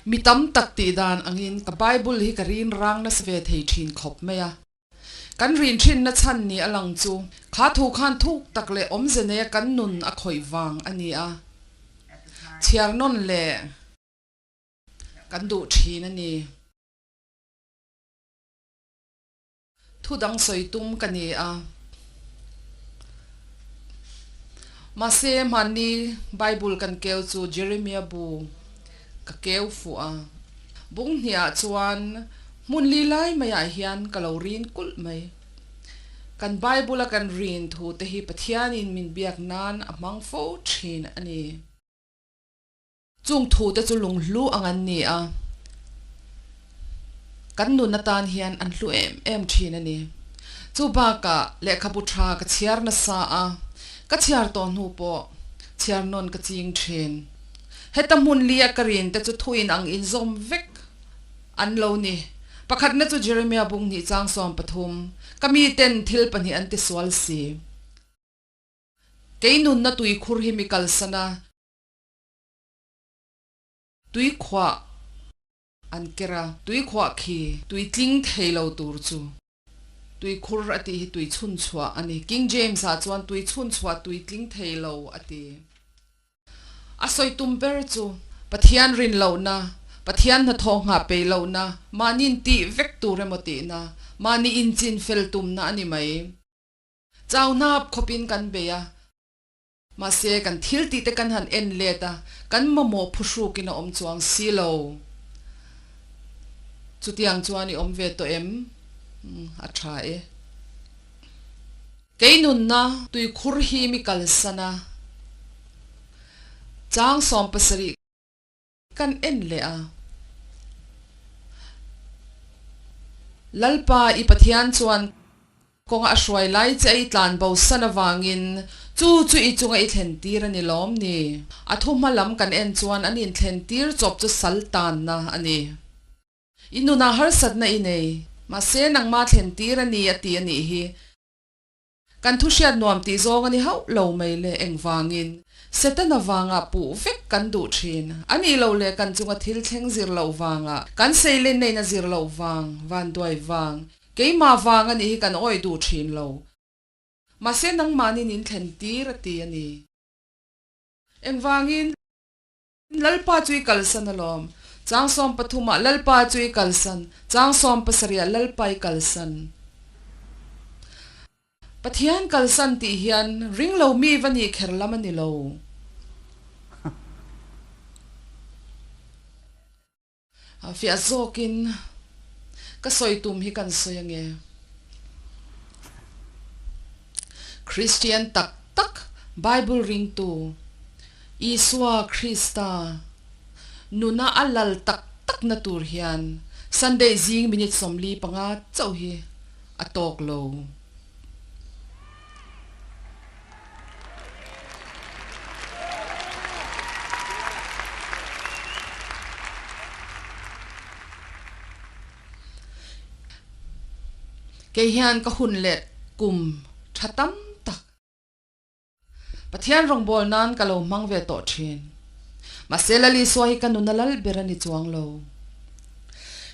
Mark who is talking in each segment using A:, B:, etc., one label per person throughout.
A: Mi tam tak tih dan angin ka Bible hi ka rin rang nasa ve thei thin khawp mai a. Kan rin thinna chhan ni a lang chu kha thu khan thuk tak leh awmze neia kan nun a khawih vang a ni a, chhiar nawn leh kan duh thin a ni. Thu dang sawi tum ka ni a. Mahse, hmanni Bible kan keu chu Jeremia bu ka keu fuh a. Bung hniah chuan hmun li lai maiah hian ka lo rin kulh mai. Kan Bible a kan rin thu te hi Pathianin min biak nan a hmang fo thin a ni. Chung thute chu lunghlu ang an ni a, kan nun atan hian an hlu em em thin a ni. Chu bakah lehkhabu tha ka chhiar nasa a, ka chhiar tawh hnu pawh chhiar nawn ka ching thin. Heta hmun lia ka rin te chu thuin ang inzawm vek an lo ni. Pakhatna chu Jeremia bunghnih chang 13, Ka miten thil pahnih an tisual si. Kei nunna tuikhur hi mi kalsan a. Tuikhuah an ker a, tuikhuah khi tui tling thei lo tur chu tuikhur a tih hi tui chhun chhuah a ni. King James ah chuan tui chhun chhuah tui tling thei lo a ti. A sawi tum ber chu Pathian rin lohna, Pathian hnathawh nghah peih lohna, mahni intih vek tur emaw tihna, mahni inchin fel tumna a ni mai. Chau hnap khawpin kan bei a. Mahse, kan thil tih te kan han en let a, kan mamawh phuhrukin a awm chuang si lo. Chutiang chuan i awm ve tawh em? A tha e. Kei nunna tuikhur hi mi kalsan a, chang 70 Kan en leh a. Lalpa i Pathian chuan kawnga a hruai lai che a i tlan bo san avangin chu chu i chunga i thlen tir a ni lawm ni? A thu hma lam kan en chuan an inthlen tir chawp chu sal tanna a ni. I nunah harsatna i nei, mahse nangmah thlen tir a ni a ti a nih hi. Kan thu hriat nuam tih zawng a ni hauh lo mai le, engvangin? Setana vangah puh vek kan duh thin. A nih loh leh kan chunga thil thleng zir loh vangah, kan seilenneihna zir loh vang, vanduai vang, keimah vang a nih hi kan awih duh thin lo. Mahse nangmahni nin thlen tir a ti a ni. Engvangin? Lalpa chu i kalsan alawm. Chang 13 ah Lalpa chu i kalsan, chang 70 ah Lalpa i kalsan. Pathian kalsan tih hian ring lo mi va nih kher lam a ni lo. Fiah zawkin ka sawi tum hi kan sawi ange. Kristian tak tak Bible ringtu Isua Krista nuna a lal tak tak na tur hian Sunday zing minute 45 chauh hi a tawk lo. Kei hian ka hun leh kum tha tam tak Pathian rawngbâwl nân ka lo hmang ve tawh ṭhîn. Mahse, Lal Isua hi ka nuna lal ber a ni chuang lo.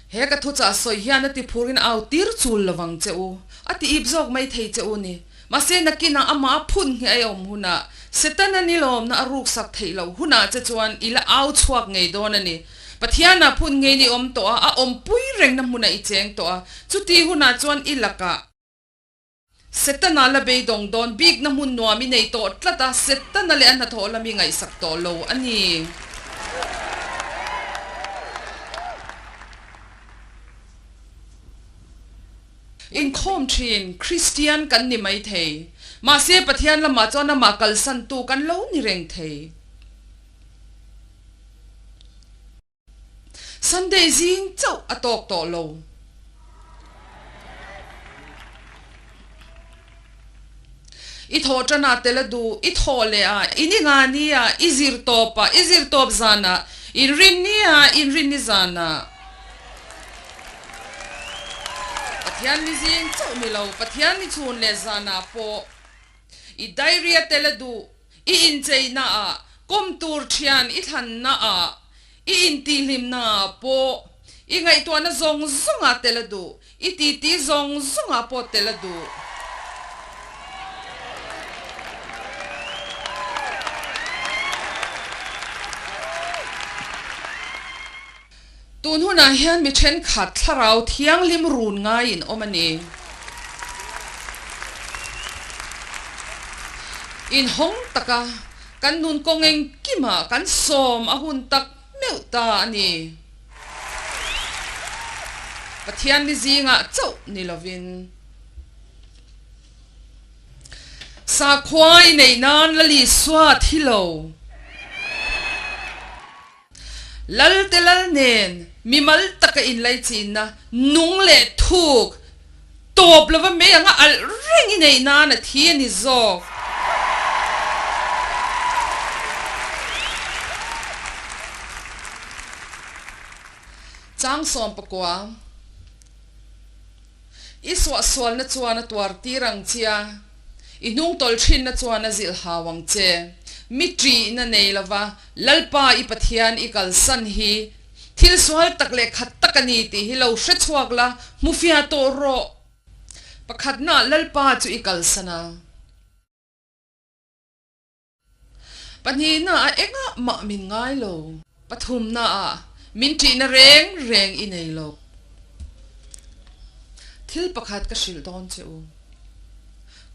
A: He ka thuchah sawi hian a ti phurin au tir chul lovang che u, a ti ip zawk mai thei che u ni. Mahse, nakinah amah a phun ngheh a awm hunah, Setana nilawmna a ruksak theih loh hunah che chuan i la au chhuak ngei dawn a ni. Pathianah phun ngeiin i awm tawh a, a awmpui rengna hmunah i cheng tawh a, chuti hunah chuan i lakah. Setana la beidawng dawn bikna hmun nuam i nei tawh tlat a, Setana leh a hnathawh lam i ngaihsak tawh lo a ni. Inkhawm thin Kristian kan ni mai thei, mahse Pathian lamah chuan amah kalsantu kan lo ni reng thei. Sunday zing chauh a tawk tawh lo. I thawh tanah tel a duh, i thawh leh a, i ni nga ni a, i zir tawp a, i zir tawp zanah, inrin ni a, inrin ni zanah. Pathian ni zing chauh ni lo, Pathian ni chhun leh zanah pawh i diary a tel a duh, i incheina ah, kawm tur thian i thlanna ah. I intihhlimnaah pawh i ngaihtuahna zawng zawngah tel a duh, i titi zawng zawngah pawh tel a duh. Tun hunah hian mi thenkhat thlarau thianghlim run ngaiin awm a ni. Inhawng taka kan nun kawng engkimah kan sawm a hun tak meuh ta a ni. Pathian ni zingah chauh ni lovin. Sakhua i neih nan Lalisua thi lo. Lal te lal nen mimal taka inlaichinna nung leh thuk tawp lova mei anga alh reng i neih nan a thi a ni zawk. Chang 19. I suahsualna chuan a tuar tir ang che a, i hnungtawlh thinna chuan a zilh hau ang che. Mi ṭihna nei lova Lalpa i Pathian i kalsan hi thil sual tak leh khat tak a ni tih hi lo hre chhuak la, hmufiah tawh rawh. Pakhatnaah Lalpa chu i kalsan a. Pahnihna ah engah mah min ngai lo. Pathumna ah min ṭihna reng reng i nei lo. Thil pakhat ka hrilh dawn che u.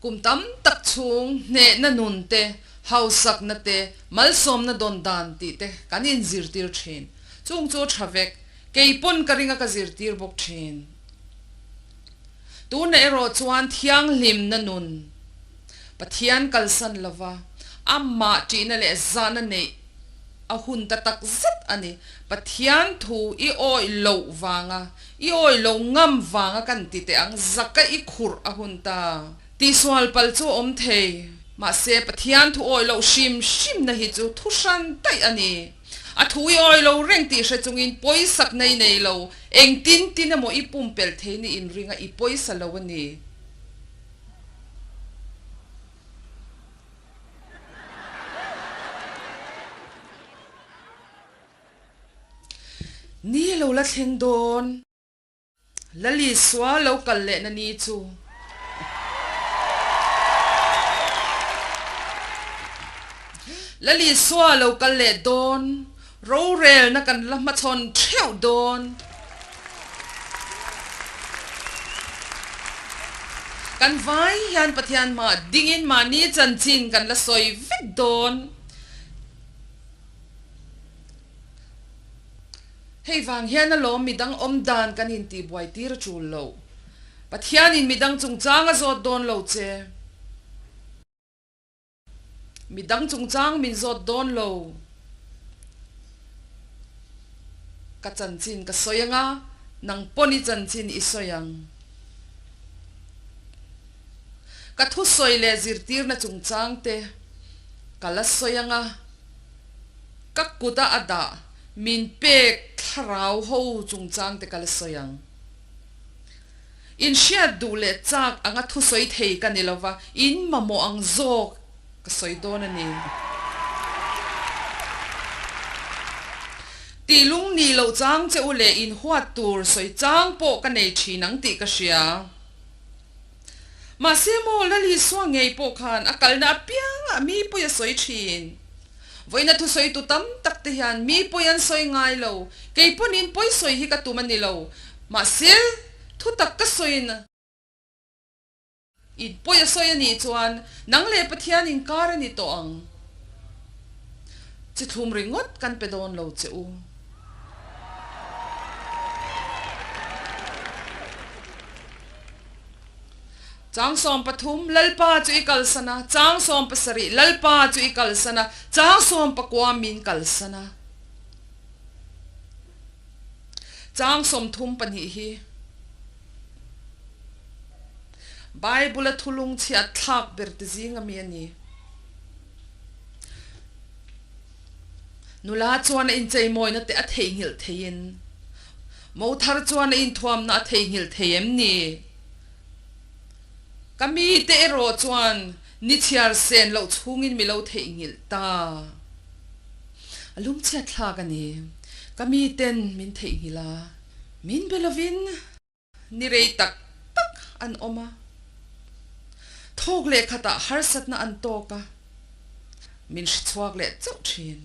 A: Kum tam tak chhung hnehna nun te, hausakna te, malsawmna dawn dan tih te kan inzirtir ṭhin. Chung chu ṭha vek, kei pawn ka ring a ka zirtir bawk ṭhin. Tuna erawh chuan thianghlimna nun Pathian kalsan lova amah ṭihna leh zahna neih a hun ta tak zet a ni. Pathian thu i awih loh vanga, i awih loh ngam vanga kan ti teh ang, zaka i khurh a hun ta. Tihsual pal chu a awm thei, mahse Pathian thu awih loh hrim hrimna hi chu thu hran daih a ni. A thu i awih lo reng tih hre chungin pawisakna i nei lo, engtin tin emaw i pumpelh thei ni inringa i pawisa lo a ni. Ni lo la thleng dawn. Lalisua lo kal lehna ni chu. Lalisua lo kal leh dawn. Rorelna kan la hmachhawn theuh dawn. Kan vai hian Pathian hmaah dingin mahni chanchin kan la sawi vek dawn. Hei vang hian alawm midang awm dan kan intihbuai tir a tul lo. Pathianin midang chungchang a zawt dawn lo che. Midang chungchang min zawt dawn lo. Ka chanchin ka sawi ang a, nang pawn i chanchin i sawi ang. Ka thusawi leh zirtirna chungchang te ka la sawi ang a, ka kuta a dah min pek thlarau ho chungchang te ka la sawi ang. Inhriat duh leh chak anga thusawi thei ka ni lova, in mamawh ang zawk ka sawi dawn a ni. Tih lung nih loh chang che u leh inhuat tur sawi chang pawh ka nei thin ang tih ka hria. Mahse maw Lalisua ngei pawh khan a kalna apiangah mi pawi a sawi thin. Vawiina thusawitu tam tak te hian mi pawi an sawi ngai lo, kei pawnin pawi sawi hi ka tum a ni lo. Mahse, thutak ka sawiin i pawi a sawi a nih chuan nang leh Pathian inkar a ni tawh ang. Chi thlum ringawt kan pe dawn lo che u. Chang 13, Lalpa chu i kalsan a, Chang 17, Lalpa chu i kalsan a, Chang 19 min kalsan a. Chang 32 hi Bible-a thulung chhiat thlak ber te zing ami a ni. Nula chuan a incheimawina te a theihnghilh theiin, mo thar chuan a inthuamna a theihnghilh thei em ni? Ka mite erawh chuan ni chhiar sen loh chhungin mi lo theihnghilh ta. A lungchhiat thlak a ni. Ka miten min theihnghilh a, min be lovin ni rei tak tak an awm a. Thawk leh khatah harsatna an tawk a, min hri chhuak leh chauh thin.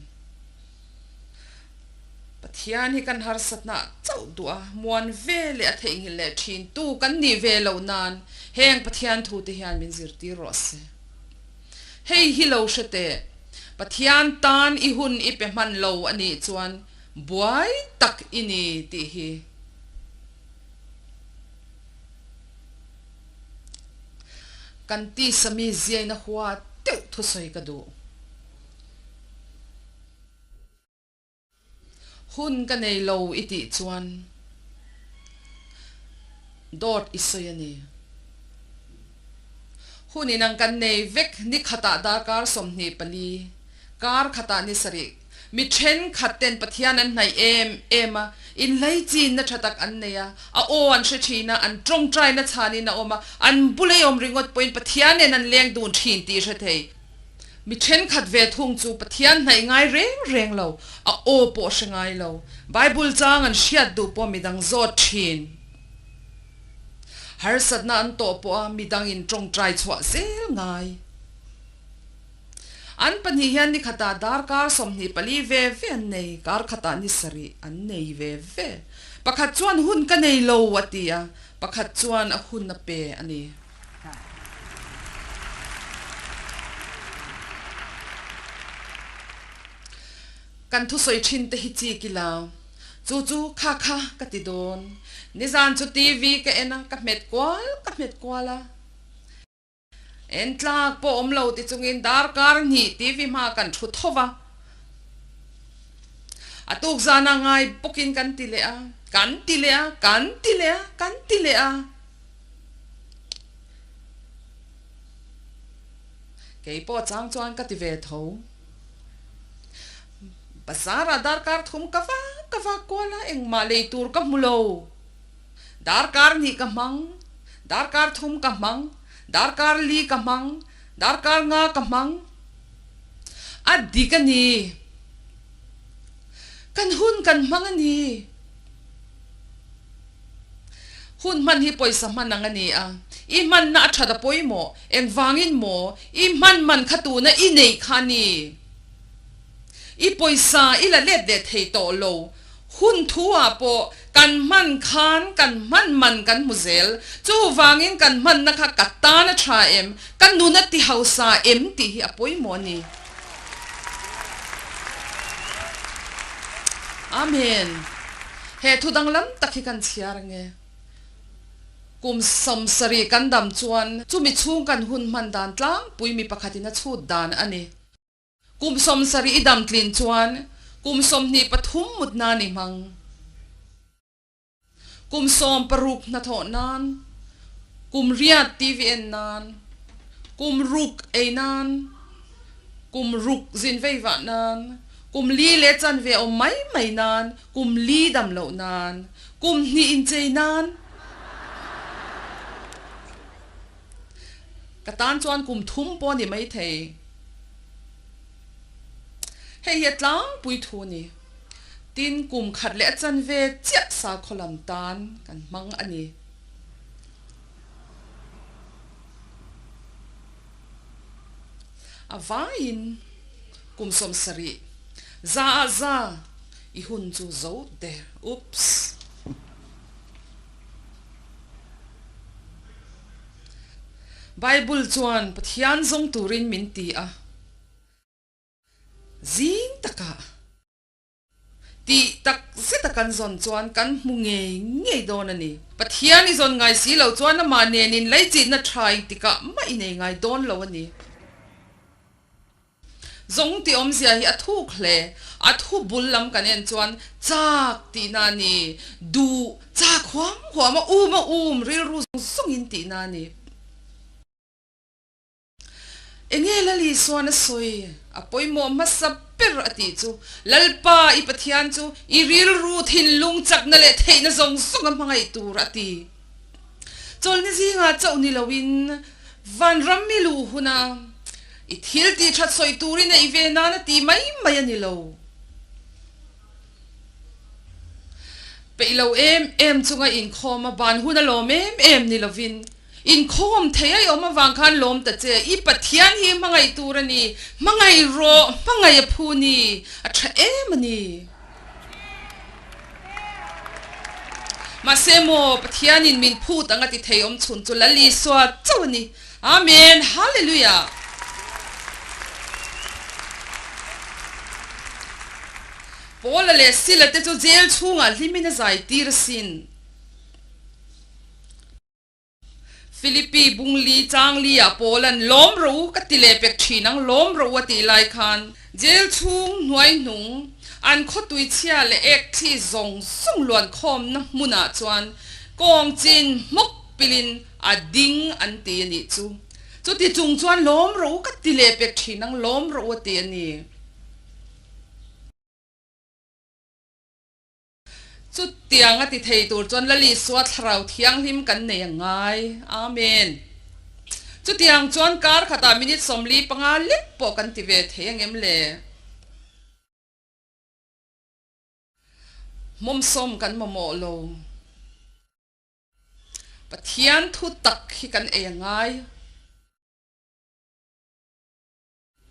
A: Pathian hi kan harsatna chauh duh a, muan ve leh a theihnghilh leh thin tu kan nih ve loh nan heng Pathian thu te hian min zirtir rawh se. Hei hi lo hre teh, Pathian tan i hun i pe hman lo a nih chuan buai tak i ni tih hi. Kan tisa mi ziaina hua deuh thusawi ka duh. Hun ka nei lo i tih chuan dawt i sawi a ni. Hun inang kan nei vek ni khatah darkar 24, kar khatah ni sarih. Mi thenkhat ten Pathian an hnaih em em a, inlaichinna tha tak an nei a, a aw an hre thin a, an tawngtaina chhanin a awm a, an bula i awm ringawt pawhin Pathian nen an leng dun thin tih i hre thei. Mi thenkhat ve thung chu Pathian hnaih ngai reng reng lo, a aw pawh hre ngai lo. Bible chang an hriat duh pawh midang zawt thin. Harsatna an tawh pawh a midangin tawngtai chhuah zel ngai. An pahnih hian ni khatah darkar 24 ve ve an nei, kar khatah ni sarih an nei ve ve. Pakhat chuan hun ka nei lo a ti a, pakhat chuan a hun a pe a ni. Kan thusawi thin te hi chik ila, chu chu kha kha ka ti dawn. Nizan chu TV ka en a, ka hmet kual ka hmet kual a. En tlak pawh awm lo ti chungin darkar hnih TV hma kan thu tho va. A tuk zana ngai bawkin kan ti leh a, kan ti leh a, kan ti leh a, kan ti leh a. Kei pawh chang chuan ka ti ve tho. Bazar ah darkar thum ka vak ka vak kual a, engmah lei tur ka hmu lo. Darkar hnih ka hmang, darkar thum ka hmang, darkar li ka hmang, darkar nga ka hmang. A dik a ni. Kan hun kan hmang a ni. Hun hman hi pawisa hman ang a ni a, i hmanna a that a pawimawh, engvangin maw i hman man kha tuna i neih kha a ni. I pawisa i la let leh thei tawh lo, hun thu ah pawh kan hman khan kan hman man kan hmu zel, chuvangin kan hmanna kha ka tan a tha em, ka nun a ti hausa em tih hi a pawimawh a ni. Amen. He thu danglam tak hi kan chhiar ange. Kum 70 kan dam chuan chumi chhung kan hun hman dan tlangpui mi pakhatin a chhut dan a ni. Kum 70 i dam tlin chuan kum 23 mut nan i hmang. Kum 16 hnathawh nan, kum riat TV en nan, kum ruk ei nan, kum ruk zin vei vah nan, kum li leh chanve awm mai mai nan, kum li dam loh nan, kum hnih inchei nan. Ka tan chuan kum thum pawh a ni maithei. Hei hi a tlangpui thu a ni. Tin, kum khat leh a chanve chiah sakhaw lam tan kan hmang a ni. A vaiin kum 70 za ah za i hun chu zo der. Oops. Bible chuan Pathian zawng turin min ti a. Zing takah tih tak zeta kan zawn chuan kan hmu ngei ngei dawn a ni. Pathian i zawn ngai si lo chuan amah nenin leichitna tha engtikah mah i nei ngai dawn lo a ni. Zawng tih awmzia hi a thuk hle. A thu bul lam kan en chuan chak tihna a ni. Duh, chak huam huam a um a um rilru zawng zawngin tihna a ni. Enge Lal Isuan a sawi? A pawimawh hmasa ber a tih chu, Lalpa i Pathian chu i rilru thinlung chakna leh theihna zawng zawng a hmangaih tur a ti. Chawlhni zingah chauh ni loin vanram i luh huna i thil tih that sawi turin a i ve nan a ti mai mai a ni lo. Peih lo em em chunga inkhawm a ban hun a lawm em em ni lovin, inkhawm thei a i awm avang khan lawm ta che, i Pathian hi hmangaih tur a ni, hmangaih rawh, hmangaih a phu ni, a tha em a ni. Mahse maw, Pathianin min phut ang a ti thei awm chhun chu Lal Isua chauh a ni. Amen! Hallelujah! Paula leh Sila te chu jail chhungah hlimin a zai tir asin. Philippi bungli changli ah Paula'n lawm rawh u ka ti leh pek thin ang lawm rawh u a tih lai khan jail chhung hnuai hnung an khawtui chhia leh ek thli zawng zawng luan khawmna hmunah chuan kawng chin hmawk pilin a ding an ti a nih chu. Chuti chung chuan lawm rawh u ka ti leh pek thin ang lawm rawh u a ti a ni. Chutiang a ti thei tur chuan Lal Isua Thlarau Thianghlim kan nei a ngai. Amen. Chutiang chuan kar khatah minute 45 lek pawh kan ti ve thei ang em le? Hmawmsawm kan mamawh lo. Pathian thu tak hi kan ei a ngai.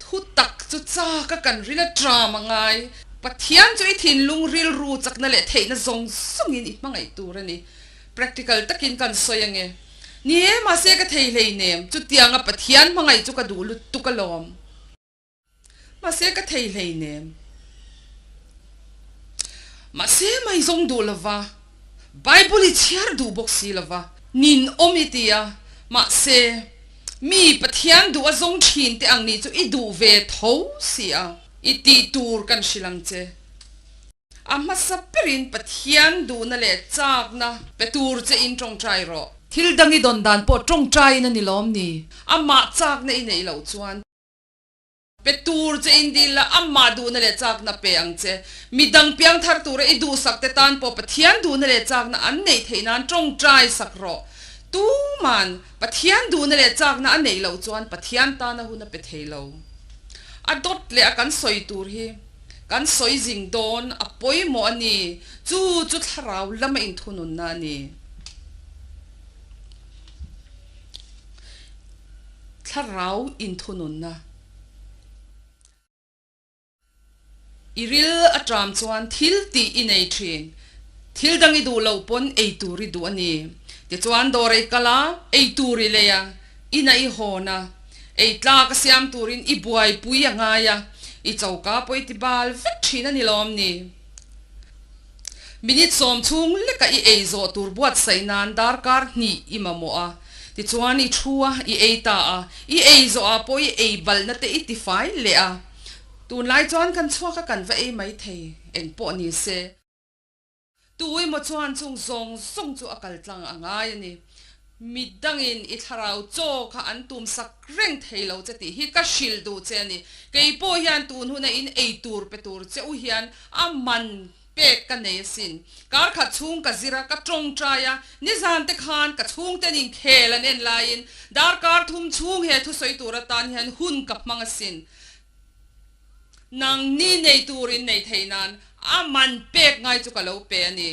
A: Thu tak chu chak a kan ril a tram a ngai. Pathian chu i thinlung rilru chakna leh theihna zawng zawngin i hmangaih tur a ni. Practical takin kan sawi ange. Ni e, mahse ka thei hleinem. Chutianga Pathian hmangaih chu ka duh lutuk alawm. Mahse ka thei hleinem. Mahse mai zawng duh lova. Bible i chhiar duh bawk si lova. Nin awm i ti a, mahse mi Pathian duh a zawng thin te ang nih chu i duh ve tho si a. I tih tur kan hrilh ang che. A hmasa berin Pathian duhna leh chakna pe tur che in tawngtai rawh. Thil dang i dawn dan pawh tawngtaiin a ni lawm ni? Amah chakna i neih loh chuan. Pe tur che in dil la, amah duhna leh chakna pe ang che. Midang piangthar tura i duhsak te tan pawh Pathian duhna leh chakna an neih theih nan tawngtai sak rawh. Tuman Pathian duhna leh chakna a neih loh chuan Pathian tana hun a pe thei lo. A dawt leh a kan sawi tur hi kan sawi zing dawn a pawimawh a ni. Chu chu thlarau lama inthununna a ni. Thlarau inthununna. I ril a ṭam chuan thil tih i nei ṭhin. Thil dang i duh loh pawn ei tur i duh a ni. Tichuan dawr ei kal a, ei tur i lei a, inah i hawn a, ei tlak a siam turin i buaipui a ngai a, i choka pawh i ti bal vek ṭhin a ni lawm ni? Minute sawm chhung leka i ei zawh tur buatsaih nan darkar hnih i mamawh a, tichuan i thu a, i ei ta a, i ei zawh ah pawh i ei balhna te i tifai leh a. Tunlai chuan kan chhuak a kan va ei mai thei, eng pawh ni se. Tu emaw chuan chung zawng zawng chu a kal tlang a ngai a ni. Midangin i thlarau chaw kha an tum sak reng thei lo che tih hi ka hrilh duh che a ni. Kei pawh hian tun huna in ei tur pe tur che u hian a man pek ka nei asin. Kar khat chhung ka zir a, ka tawngtai a, nizan te khan ka chhungten inkhel an en laiin darkar thum chhung he thusawi tur atan hian hun ka hmang asin. Nang ni nei turin nei thei nan a man pek ngai chu ka lo pe a ni.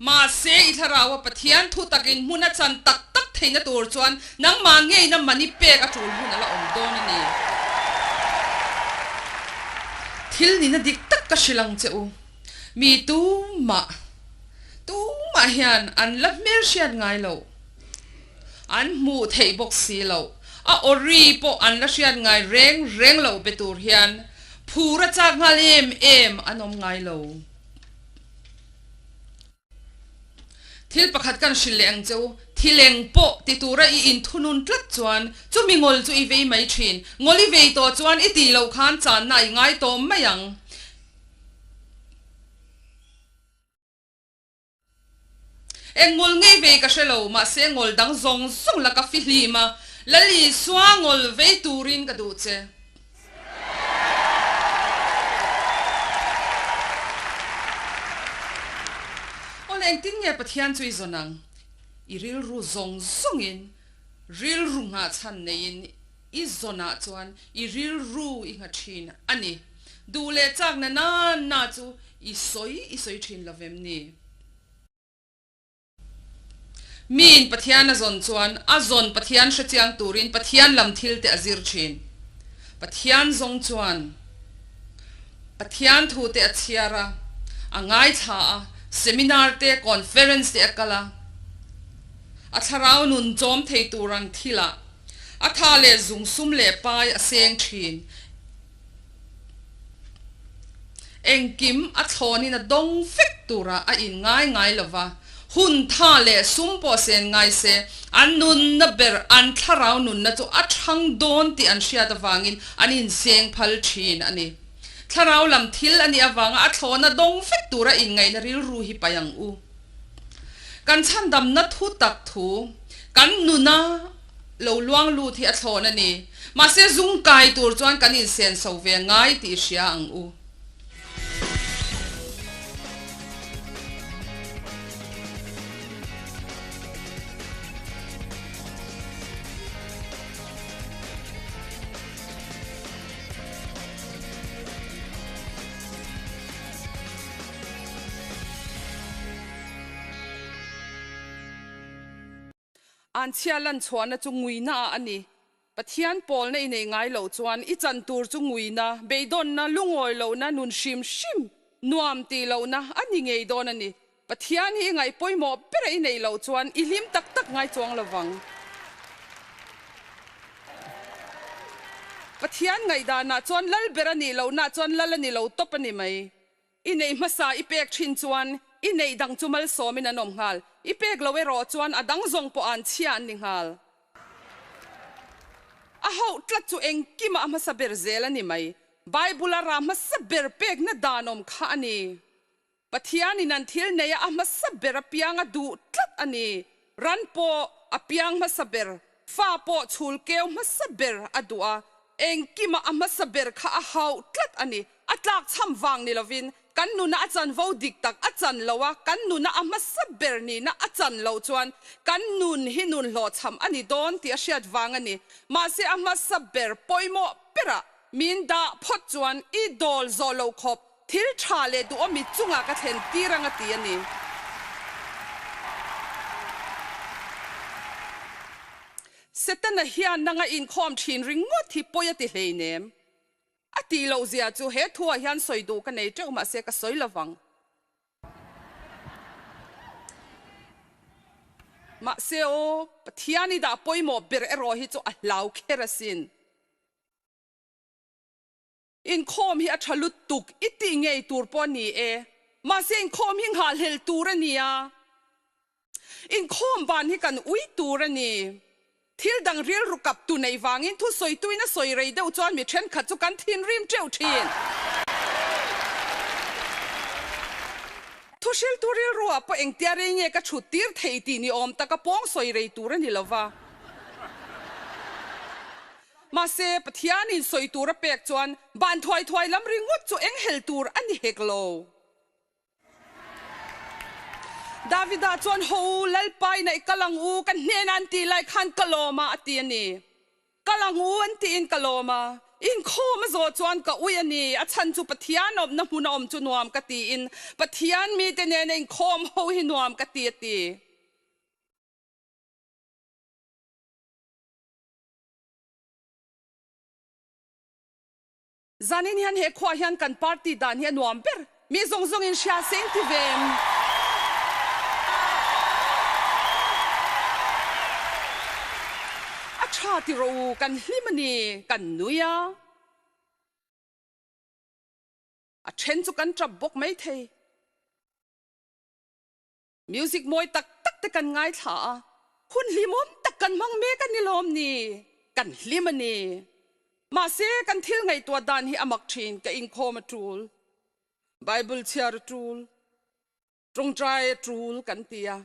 A: Mahse, i thlaraua Pathian thu takin hmun a chan tak tak theihna tur chuan nangmah ngeina man i pek a tul hun a la awm dawn a ni. Thil nina dik tak ka hrilh ang che u. Mi tumah, tumah hian an la hmelhriat ngai loh. An hmuh theih bawk si loh. A awri pawh an la hriat ngai reng reng loh be tur hian phur a chak nghal em em an awm ngai lo. Thil pakhat kan hrilh leh ang che u, thileng pawh ti tura i inthunun tlat chuan chumi ngawl chu i vei mai thin. Ngawl i vei tawh chuan i tih loh khan channa i ngai tawh mai ang. Eng ngawl ngei vei ka hre lo, mahse ngawl dang zawng zawng la ka fihlim a, Lal Isua ngawl vei turin ka duh che. Awle engtin nge Pathian chu i zawn ang? I rilru zawng zawngin, rilru nghahchhan neiin i zawnah chuan i rilru i ngha thin a ni. Duh leh chakna na na chu i sawi i sawi thin lovem ni? Miin Pathian a zawn chuan a zawn Pathian hrechiang turin Pathian lam thil te a zir thin. Pathian zawng chuan Pathian thu te a chhiar a, a ngaithla a, seminar te, conference te a kal a, a thlarau nun chawm thei tur ang thilah a tha leh zung sum leh pai a seng thin. Engkim a thlawnin a dawng vek turah a in ngai ngai lo va, hun tha leh sum pawh sen ngai se, an nunna ber an thlarau nunna chu a thang dawn tih an hriat avangin an inseng phal thin a ni. Thlarau lam thil a nih avanga a thlawna dawng vek tura inngaihna rilru hi paih ang u. Kan chhandamna thu tak thu, kan nuna lo luang lut hi a thlawn a ni. Mahse zung kai tur chuan kan insenso ve ngai tih hria ang u. Anchhia lan chhuahna chu nguina ah a ni. Pathian pawlna i nei ngai loh chuan i chan tur chu nguina, beidawnna, lungawi lohna, nun hrim hrim, nuam tih lohna a ni ngei dawn a ni. Pathian hi i ngaih pawimawh bera i neih loh chuan i hlim tak tak ngai chuang lo vang. Pathian ngaihdanah chuan lal ber a nih lohna chuan lal a ni lo tawp a ni mai. I neih hmasa i pek thin chuan i neih dang chu malsawmin an awm nghal. I pek lo erawh chuan a dang zawng pawh an chhia an ni nghal. A hauh tlat chu engkimah a hmasa ber zel a ni mai. Bible-a rah hmasa ber pekna dan awm kha a ni. Pathianin an thil neia a hmasa ber apiang a duh tlat a ni. Ran pawh a piang hmasa ber, fa pawh chhul keu hmasa ber a duh a, engkimah a hmasa ber kha a hauh tlat a ni. A tlak chham vang ni lovin, kan nuna a chanvo dik tak a chan lo a, kan nuna a hmasa ber nihna a chan loh chuan kan nun hi nun hlawhchham a ni dawn tih a hriat vang a ni. Mahse a hmasa ber pawimawh berah min dah phawt chuan i dawl zawh loh khawp thil tha leh duhawmi chungah ka thlen tir ang a ti a ni. Setana hian nanga inkhawm thin ringawt hi pawi a ti hleinem. A tih loh zia chu he thuah hian sawi duh ka nei teuh mahse ka sawi lo vang. Mahse aw, Pathian i dah pawimawh ber erawh hi chu a hlau kher asin. Inkhawm hi a tha lutuk i tih ngei tur pawh a ni e. Mahse inkhawm hi nghahhlelh tur a nia. Inkhawm ban hi kan ui tur a ni. Thil dang rilru kap tu neih vangin thusawituin a sawi rei deuh chuan mi thenkhat chu kan thinrim teuh thin. Thuhriltu rilruah pawh engtia rei nge ka chhut tir thei tih ni awm taka pawng sawi rei tur a ni lo va. Mahse, Pathianin sawi tur a pek chuan ban thuai thuai lam ringawt chu eng hel tur a ni hek lo. Davida chuan, Haw u, Lalpa inah i kal ang u, ka hnenah an tih lai khan ka lawm a, a ti a ni. Kal ang u an tiin ka lawm a, inkhawm a zawh chuan ka ui a ni, a chhan chu Pathian awmna hmun a awm chu nuam ka tiin Pathian mite nena inkhawm ho hi nuam ka ti, a ti. Zanin hian he khuaah hian kan party dan hi a nuam ber. Mi zawng zawng in hria se in ti ve em? A tha ti rawh u, kan hlim a ni, kan nui a. A then chu kan tap bawk mai thei. Music mawi tak tak te kan ngaithla a, hun hlimawm tak kan hmang mek a ni lawm ni? Kan hlim a ni. Mahse, kan thil ngaihtuah dan hi a mak thin, ka inkhawm a tul, Bible chhiar a tul, tawngtai a tul kan ti a.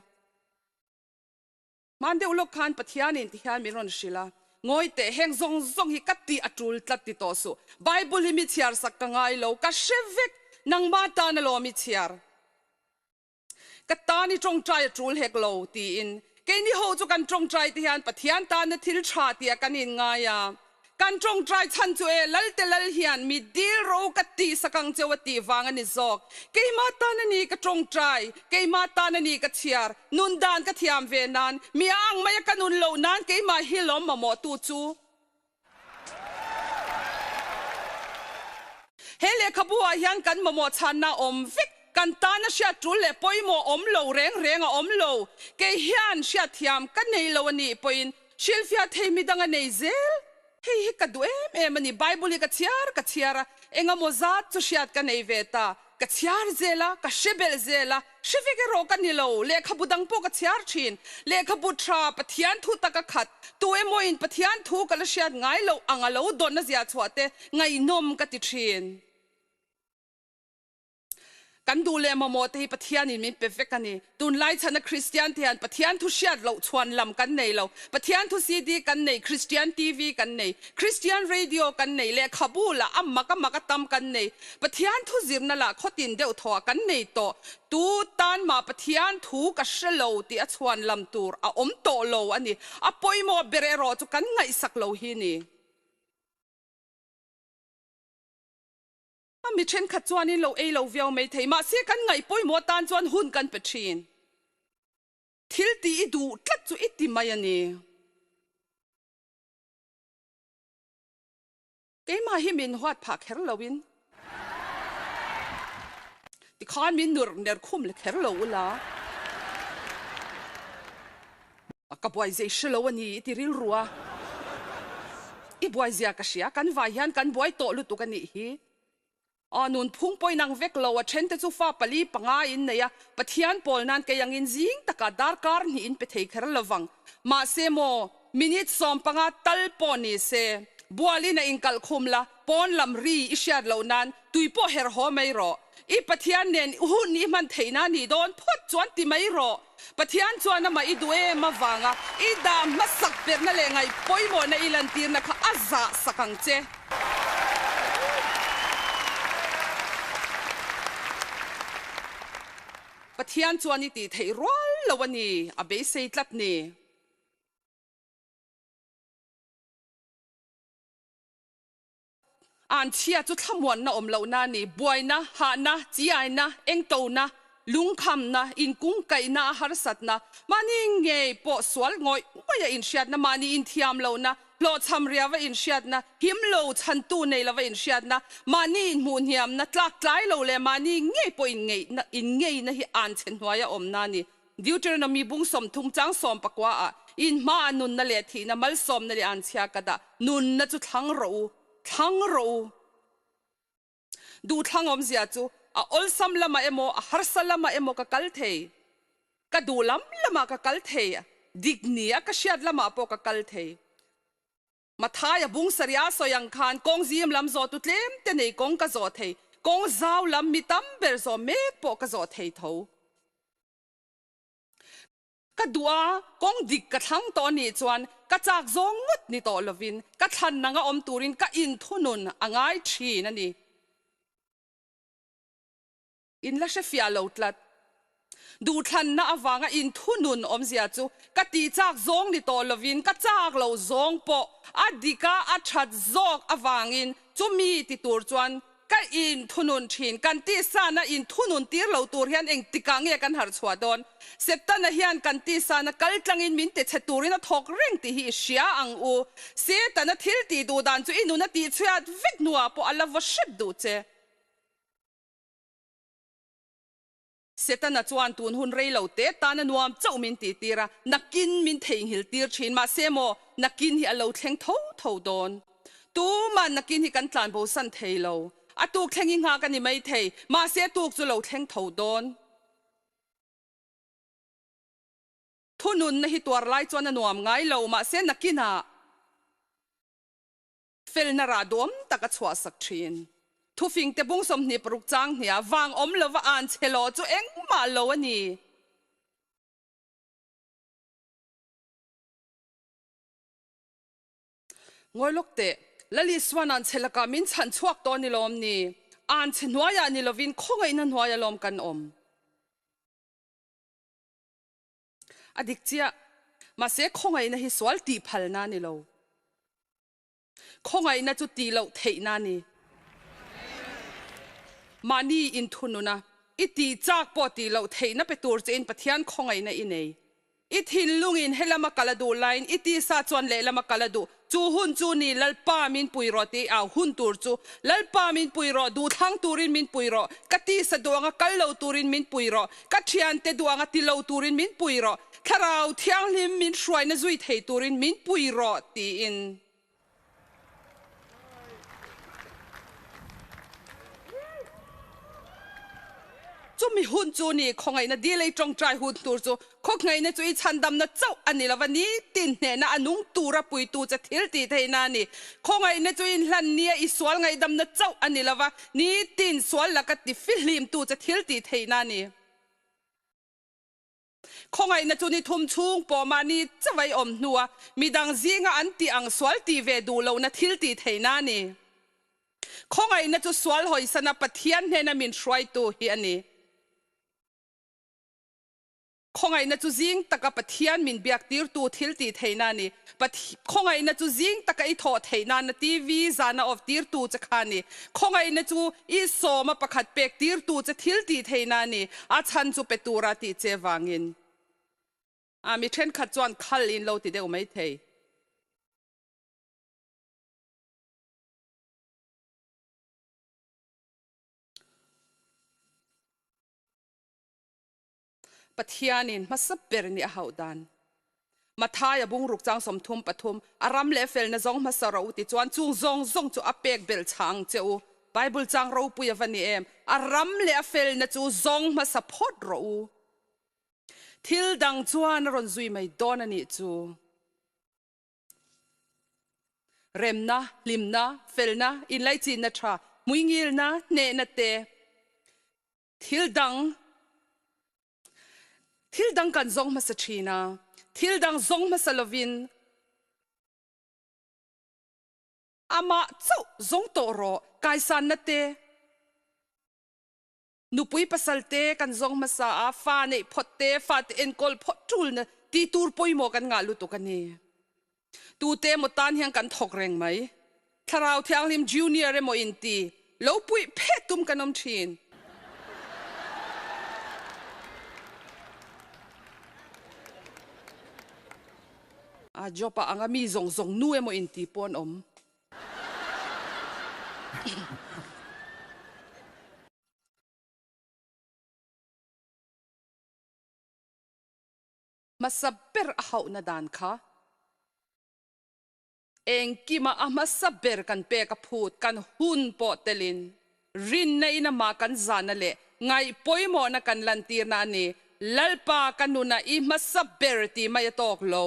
A: Hman deuh lawk khan Pathianin ti hian min rawn hrilh a, Ngawi teh, heng zawng zawng hi ka tih a tul tlat ti tawh suh. Bible hi mi chhiar sak ka ngai lo, ka hre vek, nangmah tan alawm i chhiar. Ka tan i tawngtai a tul hek lo, tiin. Keini ho chu kan tawngtai te hian Pathian tana thil tha tia kan inngai a. Kan tawngtai chhan chu e, Lalte Lal hian mi dil ro ka tih sak ang cheu a tih vang a ni zawk. Keimah tan a ni ka tawngtai, keimah tan a ni ka chhiar, nun dan ka thiam ve nan, mi a ang mai a ka nun loh nan keimah hi lawm mamawhtu chu. He lehkhabu ah hian kan mamawh chhanna awm vek, kan tana hriat tul leh pawimawh awm lo reng reng a awm lo. Kei hian hriatthiam ka nei lo a nih pawhin hrilhfiah thei midang a nei zel. Hei hi ka duh em em a ni, Bible hi ka chhiar ka chhiar a, engemaw zat chu hriat ka nei ve ta. Ka chhiar zel a, ka hre belh zel a, hre vek erawh ka ni lo, lehkhabu dang pawh ka chhiar thin. Lehkhabu tha, Pathian thu taka khat, tu emawin Pathian thu ka la hriat ngai loh ang a lo dawnna zia chhuah te ngaihnawm ka ti thin. Kan duh leh mamawh te hi Pathianin min pe vek a ni. Tunlai chhana Kristian te hian Pathian thu hriat loh chhuan lam kan nei lo. Pathian thu CD kan nei, Kristian TV kan nei, Kristian Radio kan nei, lehkhabu lah a mak a mak a tam kan nei. Pathian thu zirna lah khawtin deuh thawh kan nei tawh. Tu tan mah Pathian thu ka hre lo tih a chhuan lam tur a awm tawh lo a ni. A pawimawh ber erawh chu kan ngaihsak lo hi ni. A mi thenkhat chuanin lo ei lo viau mai thei, mahse kan ngaih pawimawh atan chuan hun kan pe thin. Thil tih i duh tlat chu i ti mai a ni. Keimah hi min huat phah kher loin tikhan min nur ner khum le kher lo ula. Ka buai zei hre lo a ni i ti rilru a, i buai zia ka hria, kan vai hian kan buai tawh lutuk a nih hi. Aw nunphung pawh inang vek lo, a then te chu fa pali panga in nei a, Pathian pawl nan kei angin zing takah darkar hnih in pe thei kher lo vang. Mahse maw, minute 15 tal pawh ni se, bualin a inkalh khum la, pawn lam ri i hriat loh nan tui pawh herh haw mai rawh. I Pathian nen hun i hman theihna nih dawn phawt chuan ti mai rawh. Pathian chuan amah i duh em avanga i dah hmasak perhna leh ngaih pawimawhna i lantirna kha a zah sak ang che. Pathian chuan i tih theih rual lo a ni, a beisei tlat ni. Anchhia chu thlamuanna awm lohna a ni, buaina, hahna, chiaina, engtona, lungkhamna, inkungkaihna a harsatna, mahni ngei pawh sual ngawih ngawih a inhriatna, mahni inthiam lohna, hlawhchham riava inhriatna, him lo chhantu nei lova inhriatna, mahni inhmuhhniamna, tlaktlai lo leh mahni ngei pawh inngeihna, inngeina hi anchhe hnuaia awmna a ni. Deuteronomy bung 30 chang 19 ah, In hmaah nunna leh thihna, malsawmna leh anchhia ka dah, nunna chu thlang rawh u, thlang rawh u. Duhthlang awmzia chu a awlsam lamah emaw a harsa lamah emaw ka kal thei, ka duh lam lamah ka kal thei, dik ni a ka hriat lamah pawh ka kal thei. Mathaia bung sarih a sawi ang khan kawng zim lam zawh tu tlem te nei kawng ka zawh thei, kawng zau lam mi tam ber zawh mek pawh ka zawh thei tho. Ka duh a, kawng dik ka thlang tawh anih chuan ka chak zawng ngawt ni tawh lovin ka thlan anga awm turin ka inthunun a ngai thin a ni. In la hrefiah lo tlat. Duhthlanna avanga inthunun awmzia chu ka tih chak zawng ni tawh lovin ka chak lo zawng pawh a dik a, a that zawk avangin chumi ti tur chuan ka inthunun thin. Kan tisana inthunun tir lo tur hian engtikah nge kan harh chhuah dawn? Setana hian kan tisana kal tlangin min ti chhe turin a thawk reng tih hi i hria ang u. Setana thil tih duh dan chu i nun a tihchhiat vek hnuah pawh a la vaw hrep duh che. Setana chuan tun hun rei lo te tan a nuam chauh min tih tir a, nakin min theihnghilh tir thin. Mahse maw, nakin hi a lo thleng tho tho dawn. Tumah nakin hi kan tlan bosan thei lo. A tuk thleng hi nghak a ni mai thei, mahse a tuk chu lo thleng tho dawn. Thununna hi tuar lai chuan a nuam ngai lo, mahse nakinah. Felna rah duam tak a chhuahsak thin. Thufingte bung 26 chang hnia vang awm lova an chhe lo chu engmah lo a ni. Ngawi lawk teh, Lal Isuan an chhe lakah min chhan chhuak tawh ni lawm ni? An chhe hnuaiah ni lovin khawngaihna hnuaia lawm kan awm. A dik chiah. Mahse khawngaihna hi sual tih phalna a ni lo. Khawngaihna chu tih loh theihna a ni. Mahni inthununa i tih chak pawh tih loh theihna pe tur chein Pathian khawngaihna i nei. I thinlungin helama kal a duh laiin i tisa chuan lehlama kal a duh. Chu hun chu ni, Lalpa min pui rawh tih au hun tur chu. Lalpa min pui rawh, duhthlang turin min pui rawh, ka tisa duh anga kal lo turin min pui rawh, ka thiante duh anga ti lo turin min pui rawh, Thlarau Thianghlim min hruaina zui thei turin min pui rawh tiin. Chumi hun chu ni, khawngaihna dil ei tawngtai hun tur chu khawkngaihna chu i chhandamna chauh a ni lova, nitin hnehna a nung tura puitu che thil tih theihna a ni. Khawngaihna chu inhlan nia i sual ngaihdamna chauh a ni lova, nitin sual laka ti fihlimtu che thil tih theihna a ni. Khawngaihna chu ni thum chhung pawh mahni chauh awm hnua midang zinga an tih ang sual tih ve duh lohna thil tih theihna a ni. Khawngaihna chu sual hawisana Pathian hnena min hruaitu hi a ni. Khawngaihna chu zing taka Pathian min biak tirtu thil tih theihna a ni. Khawngaihna chu zing taka i thawh theih nana TV zana off tirtu che kha a ni. Khawngaihna chu i sawma pakhat pek tirtu che thil tih theihna a ni. A chhan chu pe tura tih che vangin a mi thenkhat chuan khal in lo ti deuh mai thei. Pathianin hmasa ber nih a hauh dan. Matthai a bungruk chang 33, A ram leh felna zawng hmasa rawh u ti chuan chung zawng zawng chu a pek belh chhah ang che u. Bible chang ropui a va ni em? A ram leh a felna chu zawng hmasa phawt rawh u. Thil dang chuan a rawn zui mai dawn a nih chu. Remna, hlimna, felna, inlaichinna tha, hmuingilna, hnehna te, Thil dang Thil dang kan zawng hmasa thin a, thil dang zawng hmasa lovin amah chauh zawng tawh rawh. Kaisanna te, nupui pasal te kan zawng hmasa a, fa neih phawt te, fate enkawl phawt tulna tih tur pawimawh kan ngah lutuk a ni. Tute emaw tan hian kan thawk reng mai. Thlarau Thianghlim Junior emaw inti lo puih phet tum kan awm thin. A job ah anga mi zawng zawng nu emaw inti pawh an awm. Hmasa ber a hauhna dan kha engkima a hmasa ber kan pek a phut kan hun pawh telin rinna in amah kan zahna leh ngaih pawimawhna kan lantirna a ni. Lalpa ka nunah i hmasa ber tih mai a tawk lo.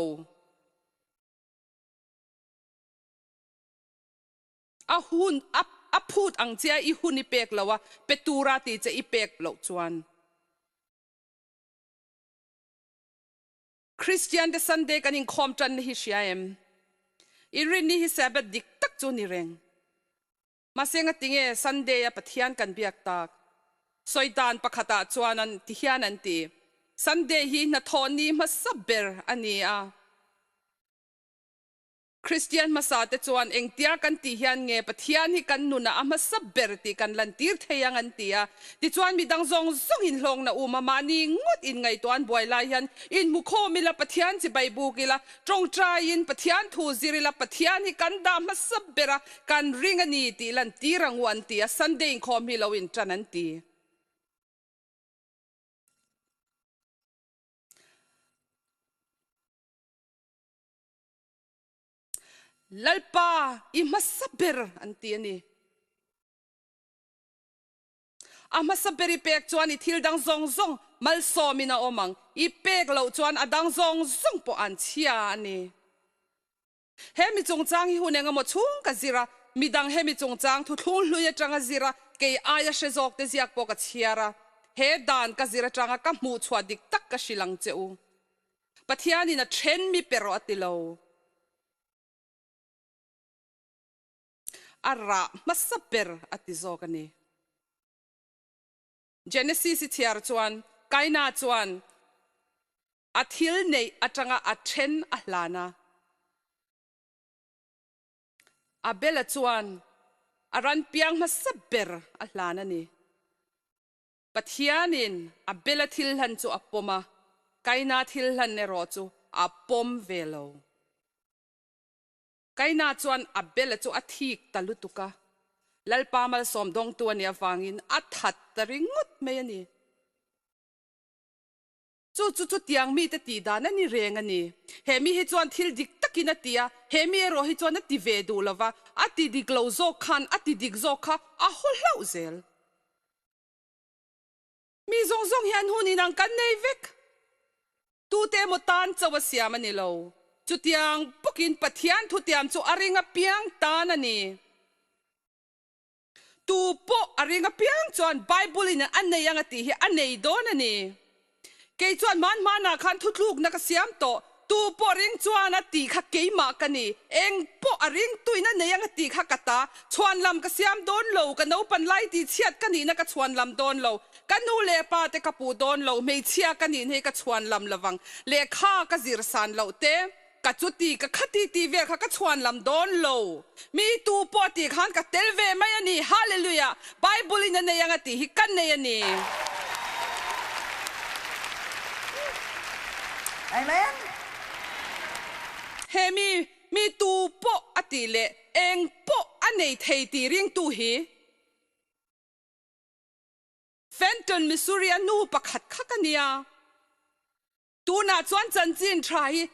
A: A hun a a phut ang che a i hun i pek lo a, pe tura tih che i pek loh chuan. Kristian te Sunday kan inkhawm tanna hi hria em? Inrinni hi Sabbath dik tak chu ni reng. Mahse ngatinge Sunday a Pathian kan biak tak? Sawi dan pakhatah chuan an ti hian an ti, Sunday hi hnathawh ni hmasa ber a ni a. Kristian hmasa te chuan engtia kan tih hian nge Pathian hi kan nunah a hmasa ber tih kan lantir thei ang an ti a. Tichuan midang zawng zawng inhlawkna um a mahni ngawt inngaihtuah an buai lai hian inhmukhawm ila Pathian chibai buk ila, tawngtaiin Pathian thu zir ila Pathian hi kan dah hmasa ber a, kan ring a ni tih lantir ang u an ti a, Sunday inkhawm hi lo intan an ti. Lalpa i hmasa ber an ti a ni. A hmasa ber i pek chuan i thil dang zawng zawng malsawmin a awm ang, i pek loh chuan a dang zawng zawng pawh an chhia a ni. He mi chungchang hi hun engemaw chhung ka zir a, midang he mi chungchang thuthlung hlui atanga zir a, kei aia hre zawk te ziak pawh ka chhiar a, he dan ka zir atanga ka hmuhchhuah dik tak ka hrilh ang che u. Pathianin a then mi pe rawh a ti lo. A rah hmasa ber a ti zawk a ni. Genesis i chhiar chuan Kaina chuan a thil neih atanga a then a hlan a. Abel-a chuan a ran piang hmasa ber a hlan a ni. Pathianin Abel-a thil hlan chu a pawm a, Kaina thil hlan erawh chu a pawm ve lo. Kaina chuan Abel-a chu a thik ta lutuk a, Lalpa malsawm dawngtu a nih avangin a that ta ringawt mai a ni. Chu chu chutiang mite tih dan a ni reng a ni. He mi hi chuan thil dik takin a ti a, he mi erawh hi chuan a ti ve duh lo va, a ti dik lo zawk khan a ti dik zawk kha a haw hlauh zel. Mi zawng zawng hian hun inang kan nei vek. Tute emaw tan chauh a siam a ni lo. Chutiang bawkin Pathian thutiam chu a ring apiang tan a ni. Tu pawh a ring apiang chuan Bible in a nei ang a tih hi a nei dawn a ni. Kei chuan hman hmanah khan thutlukna ka siam tawh. Tu pawh ring chuan a tih kha keimah ka ni. Eng pawh a ring tuin a nei ang a tih kha ka ta. Chhuanlam ka siam dawn lo, ka naupan lai tih chhiat ka nihna ka chhuanlam dawn lo. Ka nu leh pa te ka puh dawn lo, hmeichhia ka nihna hi ka chhuanlam lovang. Lehkha ka zir san loh te. Ka chuti ka khati tih vel kha ka chhuanlam dawn lo. Mi tu pawh tih khan ka tel ve mai a ni. Hallelujah! Bible in a nei anga tih hi ka nei a ni.
B: Amen!
A: He mi, mi tu pawh a tih leh eng pawh a nei thei tih ringtu hi. Fenton, Missouri a nu pakhat kha ka nia. Tunah chuan chanchin tha hi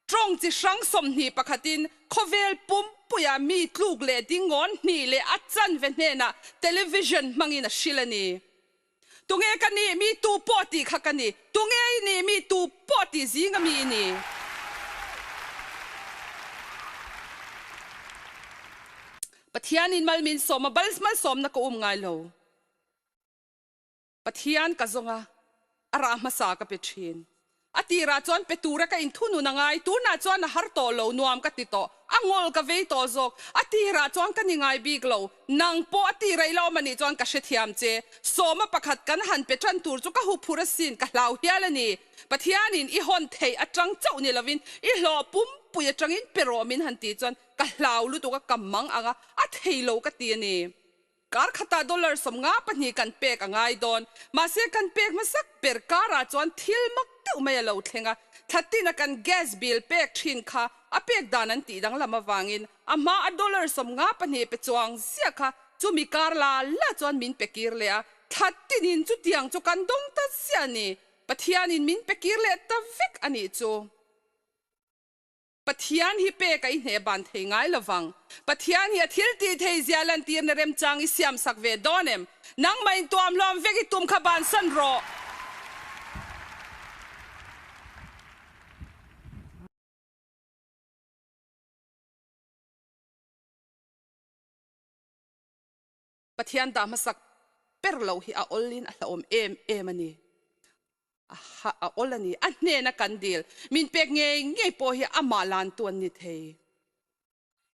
A: tawng chi hrang 21 pakhatin khawvel pumpuia mi tluk leh dingawn hnih leh a chanve hnenah television hmangin a hrilh a ni. Tunge ka nih mi tu pawh tih kha ka ni, tunge i nih mi tu pawh tih zinga mi i ni. Pathianin mal min sawm a, malsawmna ka um ngai lo. Pathian ka zawng a, a rah hmasa ka pe thin. A tirah chuan pe tura ka inthunun a ngai, tunah chuan a har tawh lo, nuam ka ti tawh, a ngawl ka vei tawh zawk. A tirah chuan ka ni ngai bik lo, nang pawh a ti rei lo awm a nih chuan ka hrethiam che. Sawma pakhat kan han pe tan tur chu ka huphur asin, ka hlau hial a ni. Pathianin i hawn theih atang chauh ni lovin i hlawh pumpui atangin pe rawh min han tih chuan ka hlau lutuk a, ka mang ang a, a thei lo ka ti a ni. Kar khatah dollar 52 kan pek a ngai dawn. Mahse kan pek hmasak ber karah chuan thil mak deuh mai a lo thleng a, thla tina kan gas bill pek thin kha a pek dan an tih danglam avangin a hma a dollar 52 pe chuang ziah kha chumi kar la la chuan min pe kir leh a, thla tinin chutiang chu kan dawng ta ziah a ni. Pathianin min pe kir leh ta vek a nih chu. Pathian hi pek a i hneh ban thei ngai lovang. Pathian hi a thil tih thei zia lantirna remchang i siam sak ve dawn em? Nangmah in tuam hlawm vek i tum kha bansan rawh. Pathian dah hmasak ber loh hi a awlin a hlauhawm em em a ni. A ha a awl a ni. A hnena kan dil min pek ngei ngei pawh hi amah lantu an ni thei.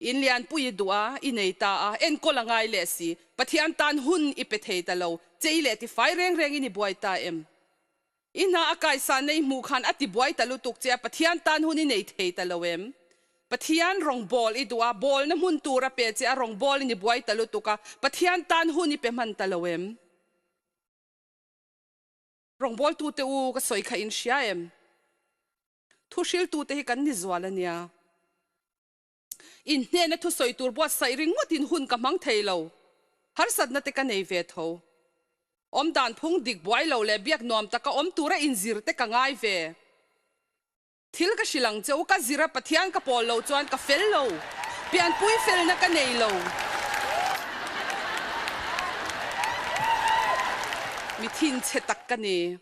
A: In lianpui i duh a, i nei ta a, enkawl a ngai leh si. Pathian tan hun i pe thei ta lo. Chei leh tifai reng rengin i buai ta em? I hna a kaisanna i hmuh khan a ti buai ta lutuk che a, Pathian tan hun i nei thei ta lo em? Pathian rawngbawl i duh a, bawlna hmun tur a pe che a, rawngbawl in i buai ta lutuk a, Pathian tan hun i pe hman ta lo em? Rawngbawltute u, ka sawi kha in hria em? Thuhriltute hi kan ni zual a nia. In hnena thusawi tur buatsaih ringawtin hun ka hmang thei lo. Harsatna te ka nei ve tho. Awm dan phung dik buai lo leh biak nuam taka awm tura inzir te ka ngai ve. Thil ka hrilh ang che u, ka zir a Pathian ka pawl lo chuan ka fel lo. Pianpui felna ka nei lo. Mi thinchhe tak ka ni.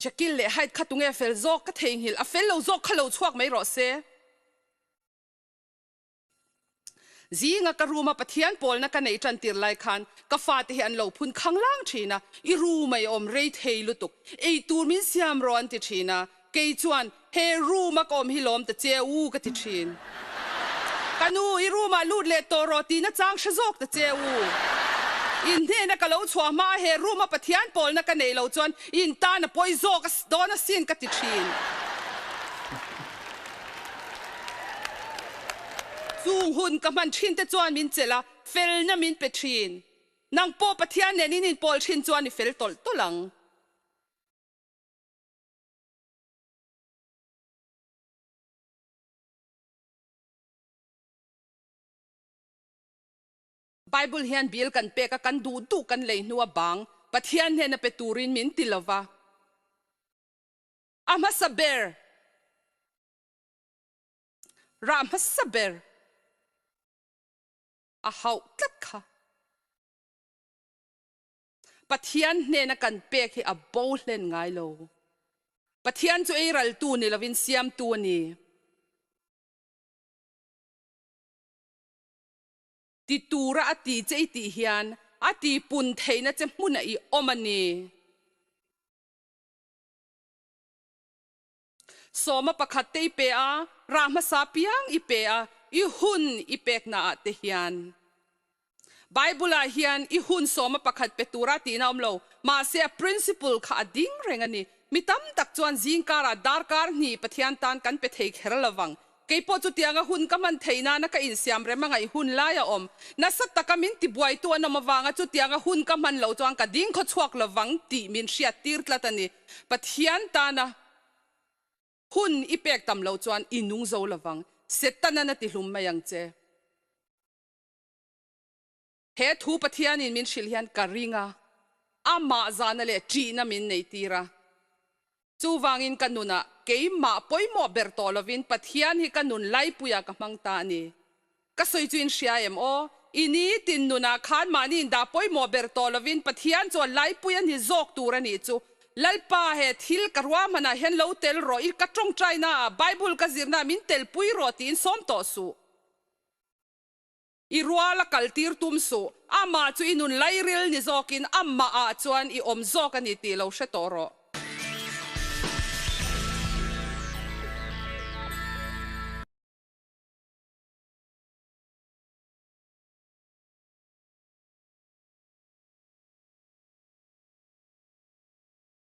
A: Jekyll leh Hyde kha tunge fel zawk ka theihnghilh, a fel lo zawk kha lo chhuak mai rawh se. Zinga ka room a Pathian pawlna ka neih tan tir lai khan ka fate hi an lo phun khanglang thin a, i room a i awm rei thei lutuk, ei tur min siam rawh an ti thin a, Kei chuan, He room a ka awm hi lawm ta che u, ka ti thin. Ka nu, i room ah lut leh tawh rawh tihna chang hre zawk ta che u. In hnena ka lo chhuah hma a he room a Pathian pawlna ka neih loh chuan in tan a pawi zawk dawn asin ka ti thin.
B: Chung hun ka hman thin te chuan min chelh a, felna min pe thin. Nang pawh Pathian nen in inpawl thin chuan i fel tawlh tawlh ang. Bible hian bill kan pek a, kan duh duh kan lei hnu a bang Pathian hnena pe turin min ti lo va. A hmasa ber, rah hmasa ber a hauh tlat kha. Pathian hnena kan pek hi a bo hlen ngai lo. Pathian chu eiraltu ni lovin siamtu a ni. Ti tura a ti che i tih hian a ti pun theihna che hmunah i awm a ni. Sawma pakhat te i pe a, rah hmasa piang i pe a, i hun i pekna ah te hian. Bible ah hian i hun sawma pakhat pe tura tihna a awm lo, mahse a principle kha a ding reng a ni. Mi tam tak chuan zingkarah darkar hnih Pathian tan kan pe thei kher lovang. Keipawh chutianga hun ka hman theih nana ka insiam rem a ngaih hun lai a awm. Nasa taka min tibuaitu an awm avanga chutianga hun ka hman loh chuan ka ding khaw chhuak lovang tih min hriat tir tlat a ni. Pathian tana hun i pek tam loh chuan i nung zo lovang. Setanan a tihlum mai ang che. He thu Pathianin min hrilh hian ka ring a, amah zahna leh ṭihna min neihtir a. Chuvangin ka nunah keimah pawimawh ber tawh lovin Pathian hi ka nun laipuiah ka hmang ta a ni. Ka sawi chu in hria em aw? I nitin nunah khan mahni indah pawimawh ber tawh lovin Pathian chuan laipui a ni zawk tur a nih chu. Lalpa he thil ka ruahmanah hian lo tel rawh, i ka ṭawngṭainaah, Bible ka zirnaah min telpui rawh tiin sawm tawh suh. I rual a kal tir tum suh, amah chu i nun lairil ni zawkin amah ah chuan i awm zawk a ni tih lo hre tawh rawh.